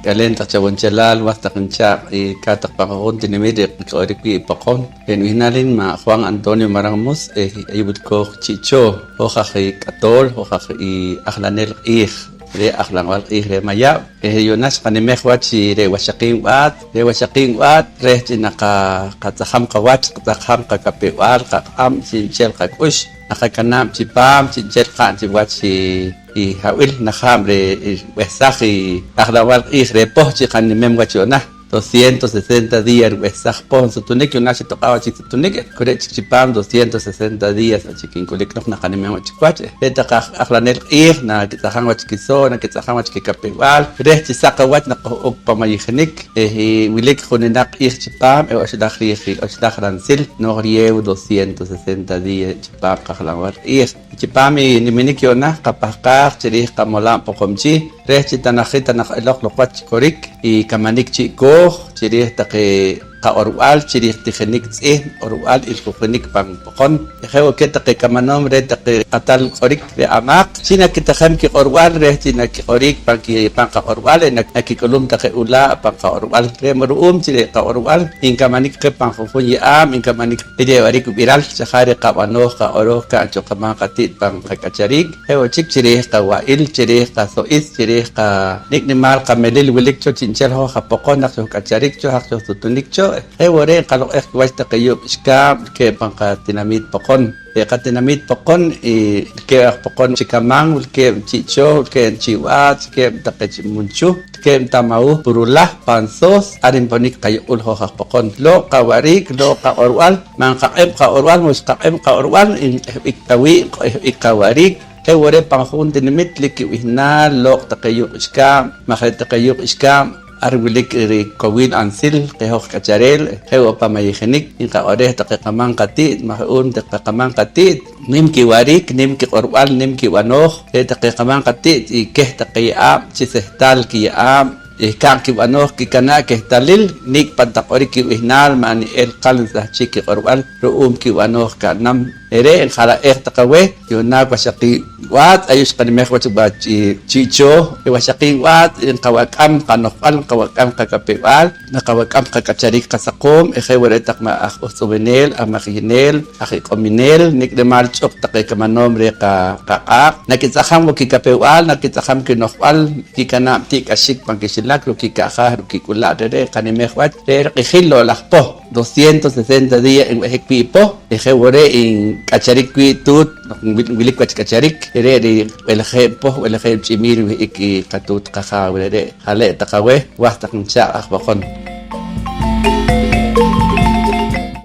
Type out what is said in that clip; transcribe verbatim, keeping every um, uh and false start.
K'aleen taq chawunchelaal, was taq nichaaq' i kaat taq pan ju'jun tinamit re' kiq'orik wii' i Poqon. Re' nib'ihnaal hin ma' Juan Antonio Maran Mus, eh, ayu' wilkooj Chi' Chooh, hoj aj i k'atool, hoj aj i ajlaneel q'iij reh ajlanb'al q'iij reh Mayab'. Eh, yu'na xqanimej wach chi re' Waxaqiib' B'aat, re' Waxaqiib' B'aat reh chi naqa-, qatz'ajam qawach, qatz'ajam qakapew-b'al, qaq'ab' chi'nchel qak'ux, naqakanaab' chipaam chi'nchel qa'n chiwach i, i hab'il najaab' re' rib'ehsaj i ajlanb'al q'iij reh poh chi qanimem wach yu'na. Doscientos sesenta días rib'ehsaj poh nsutunik, yu'na xitoq'aa' wach chik sutunik, eh, ku re' chik chipaam doscientos sesenta días wach chik nk'ulik noq naqanimem wach chik wach, eh. Re' taqe aj-, ajlaneel q'iij nakitz'ajam wach kiso', nakitz'ajam wach kikapew-b'al reh chi saq awach naqoh'ok pan mayijinik, eh, i wilik juninaq q'iij chipaam, eh, oxlaj riij, oxlaj ransil noq riyew doscientos sesenta días chipaam qajlanb'al q'iij. Chipaam i niminik yu'na qapahqaaj chi riij qamolaab' Poqomchi' reh chi ta najin ta naq eloq loq wach chi korik i kamanik chi'kooj chi riij taqe qaq'orb'al chi riij tijinik tz'ihb', q'orb'al iljujinik pan Poqon. Je' wo' keh taqe kamanoom reh taqe q'atal q'orik reh amaaq chi nakitajem kiq'orb'al reh chi nakiq'orik pan ki-, pan qaq'orb'al, eh, nak-, nakik'ulum taqe ulaa' pan qaq'orb'al. Re' ma' ru'um chi re' qaq'orb'al nkamanik qeh pan ju'jun ye'aab', nkamanik i re' warik b'iral xa ja' re' qab'anooj, qaq'orooj ka'n cho qamaam qati't pan qak'achariik, je' wo' chik chi riij qawa'il, chi riij qaso'is, chi riij qa nik' nimaal qamelil wilik cho chi'nchel hoj aj Poqon naq xojk'acharik cho, haj xojsutunik cho. Je' wo' re' nqaloq'ej kiwach taqe yuuq' k'ixkaab' wilkeeb' pan qatinamiit Poqon. Re' qatinamiit Poqon, i wilkeeb' aj Poqon Chi Kaman, wilkeeb' Chi' Chooh, wilkeeb' Chi' B'aat, wilkeeb' taqe Chi' Munchuh, wilkeeb' Tamawuh, Purulaj, Pan Sos, ar nponik qayuq'ul hoj aj Poqon. Looq' qawa'riik, looq' qaq'orb'al, ma' nqaq'eb' qaq'orb'al, ma' xqaq'eb' qaq'orb'al, nq'ehb'ik ta wii', nq'ehb'ik qawa'riik. Je' wo' re' pan ju'jun tinamit lik kib'ihnaal looq' taqe yuuq' k'ixkaab', maj re' taqe yuuq' k'ixkaab' ar wilik rikowiil ansil qeh hoj k'achareel, je' wo' pan mayijinik nqaq'oreej taqe qamaam qati't, maj ru'um taqe qamaam qati't nim kiwa'riik, nim kiq'orb'al, nim kib'anooj. Re' taqe qamaam qati't i keh taqe ye'aab' chi sehtaal kiye'aab', eh, ka'n kib'anooj kikanaa' kehtalil nik' pan taq q'orik kib'ihnaal, ma' ni'el qal nsahchik kiq'orb'al ru'um kib'anooj ka'nam. Re're' njala'eej taq aweh yu'naak Waxaqiib' B'aat, ayu' xqanimej wach wach i Chi' Chooh. Re' Waxaqiib' B'aat nqawak'am qano'jb'al, nqawak'am qakapew-b'al, naqawak'am qak'achariik qasaqoom, eh, je' wo' re' taq ma' aj uhtz'ub'ineel, aj majiyineel, aj iq'omineel, nik' nimaal ch'uq taqe kamanoom reh qa-, qaq'aaq', nakitz'ajam wo' kikapew-b'al, nakitz'ajam kino'jb'al, kikanaab' ti'k'axik pan kixilak ruuk' kika'jaj, ruuk' kik'ula'. Re're' nqanimej wach reh riq'ijil loq'laj poh, doscientos sesenta días nb'ehik wii' i poh, eh, je' wo' re' nk'acharik wii' tuut noq nwi-, nwilik wach k'acharik. Re're' rib'elejeeb' poh, b'elejeeb' ch'imiil nwih'ik i qatuut qajaaw re're'. Jale' taq aweh, was taq nichaaq' aj Poqon.